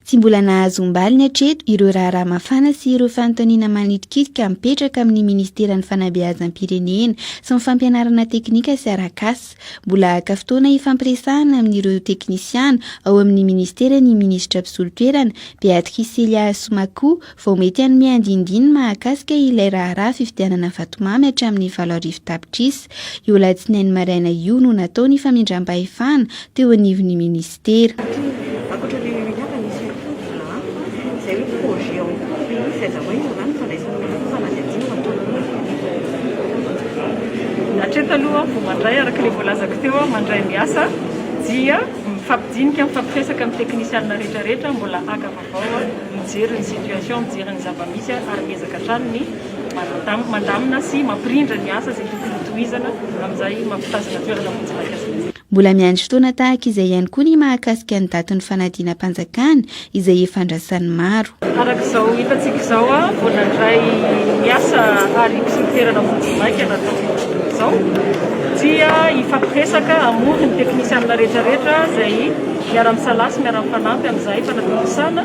Tsy mbola nahazoam-baliny hatreto ireo raharaha mafana sy ireo fanontaniana manitrikitrika mipetraka amin'ny ministeran'ny fanabeazam-pirenena sy ny fampianarana teknika sy arak'asa. Mbola haka fotoana hifampiresahana amin'ireo teknisiana ao amin'ny ministera ny minisitra mpisolo toerana, Béatrice Célia Assoumacou, vao mety hanome andinindininy mahakasika ilay raharaha fifidianana vatomamy hatramin'ny 8000 tapitrisa. Io alatsinainy maraina io no natao ny famindram-pahefana teo anivon'ny minisitera. Ankoatra ilay Uniap misy ihany koa ny vola hafa izay hoe projet en cours ilay izy, aiza ho aiza izany ny fandraisana ny fanadihadiana ho ataonareo? Hatreto aloha vao mandray araka ilay voalazako teo mandray ny asa dia mifampidinika mifampiresaka amin'ny teknisianina rehetra rehetra mbola haka vaovao mijery ny situation mijery ny zava-misy ary miezaka hatrany ny mandamina sy mampirindra ny asa izay tokony hotohizana amin'izay mampitazona toerana vonjimaika azy. Mbola miandry fotoana tahaka izay ihany koa ny mahakasika ny datin'ny fanadinam-panjakana izay efa andrasan'ny maro. Araka izao hitantsika izao, vao nandray ny asa ary mpisolo toerana vonjimaika natao izao dia hifampiresaka hamory ny teknisianina rehetrarehetra izay miara-misalahy sy miara-mifanampy amin'izay fanatontosana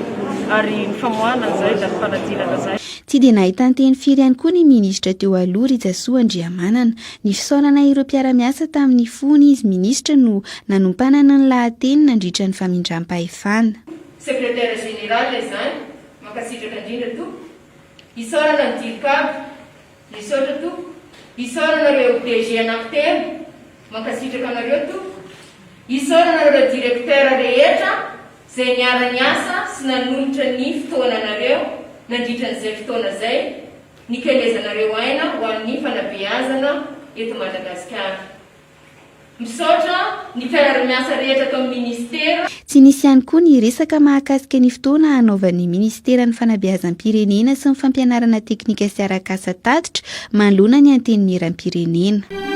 ary ny famoahana an'izay datim-panadinana izay. Tsy dia nahitan-teny firy ihany koa ny minisitra teo aloha Rijasoa Andriamanana. Ny fisaorana ireo mpiara-miasa tamin'ny fony izy minisitra no nanompanana ny lahateny nandritra ny famindram-pahefana. Secrétaire Général izany, mankasitraka indrindra tompoko. Isaorana ny Dircab, misaotra tompoko. Isaorana ireo DG anankitelo, mankasitraka anareo tompoko. Isaorana ireo Directeur rehetra izay niara-niasa sy nanolotra ny fotoananareo nandritra an'izay fotoana izay nikelezanareo aina ho an'ny fanabeazana eto Madagasikara. Misaotra ny mpiara-miasa rehetra ato amin'ny Minisitera. Tsy nisy ihany koa ny resaka mahakasika ny fotoana hanaovan'ny Minisiteran'ny Fanabeazam-pirenena sy ny Fampianarana Teknika sy Arak'asa tatitra manoloana ny Antenimierampirenena.